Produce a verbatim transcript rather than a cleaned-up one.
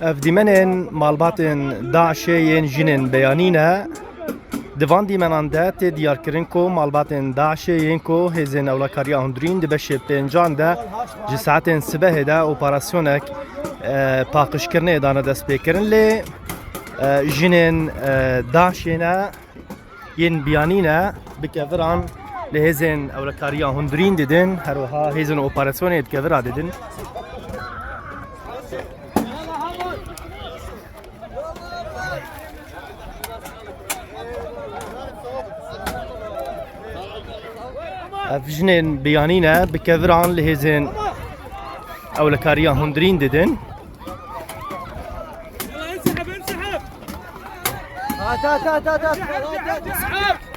Ev dîmenên malbatên DAIŞê yên jinên beyanî ne. Di van dîmenan de tê diyarkirin ku malbatên DAIŞê yên ku hêzên ewlekariya hundirîn di beşê pêncan de ji saetên sibehê de operasyonek, e, paqijkirinê dane destpêkirin lê, e, jinên, e, DAIŞê ne yên biyanî ne bi keviran li hêzên ewlekariya hundirîn didin, her wiha hêzên operasyonê di kevira didin. Ev jinên biyanî ne bi keviran li hêzên ewlekariya hundirîn didin. يلا انسحب، انسحب. هات، هات، هات، هات، هات. اسحب.